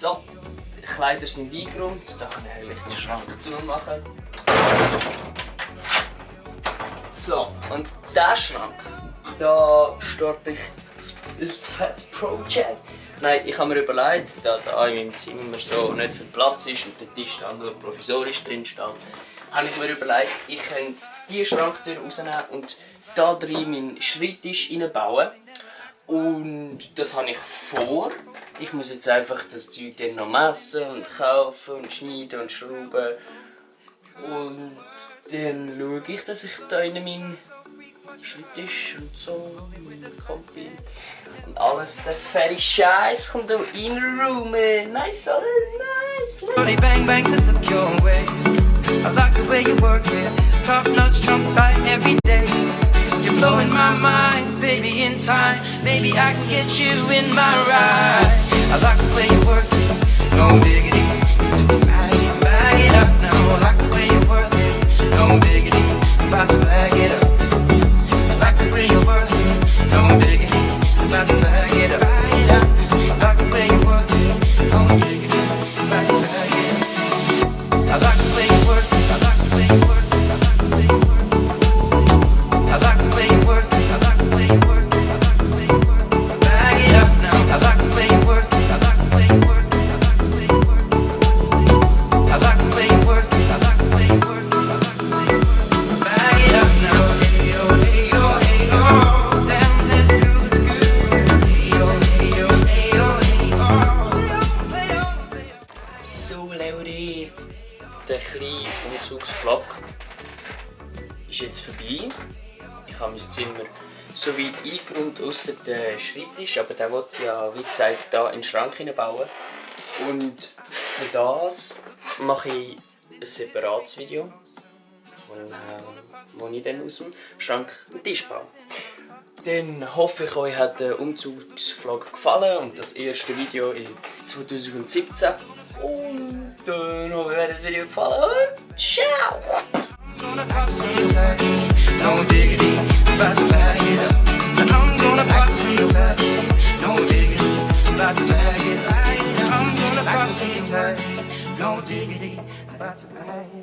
So, die Kleider sind eingeräumt, da kann ich eigentlich den Schrank zumachen. So, und der Schrank, da starte ich das Project. Nein, ich habe mir überlegt, da in meinem Zimmer so nicht viel Platz ist und der Tisch da nur provisorisch drin steht, habe ich mir überlegt, ich könnte diese Schranktür rausnehmen und da drin meinen Schreibtisch reinbauen. Und das habe ich vor. Ich muss jetzt einfach das Zeug dann noch messen und kaufen und schneiden und schrauben. Und dann schaue ich, dass ich da in meinen Schreibtisch und so, mein Kompi und alles, der fertige Scheiß kommt da reinräumen. Nice, oder? Nice! Only bang bang to look your way. I like the way you work it. Top notch, trump tight every day. You're blowing my mind, baby, in time. Maybe I can get you in my ride. I like the way you work it. No diggity. Bag it up now. I like the way you work it. No diggity. I'm about to bag it up. I like the way you work it. No diggity. I'm about to bag it up. I like the way you work it. No diggity. I'm about to bag it up. I like the way you work it. I like the way you work it. I like the way you work it. I like the way you work it. I like the way you work it. I like the way you work it. Bag it up now. I like the way you work it. I like the way you work it. I like the way you work it. I like the way you work it. I like the way you work it. I like the way you work it. Bag it up now. Hey yo, hey yo, hey yo. Damn, that girl is good. Hey yo, hey yo, hey yo, hey yo. Hey yo, hey yo. So Leute, der kleine Umzugsvlog ist jetzt vorbei. Ich habe mein Zimmer so weit eingeräumt, ausser der Schreibtisch, aber der wollte ja, wie gesagt, da in den Schrank hineinbauen. Und für das mache ich ein separates Video, wo ich dann aus dem Schrank einen Tisch baue. Dann hoffe ich, euch hat der Umzugsvlog gefallen und das erste Video in 2017. Und dann hoffe ich, euch hat das Video gefallen und ciao! Gonna pop some tags, no diggity, I'm about to bag it up. And I'm gonna pop some tags, no diggity, I'm about to bag it up. I'm gonna pop some tags, no diggity, I'm about to bag it up.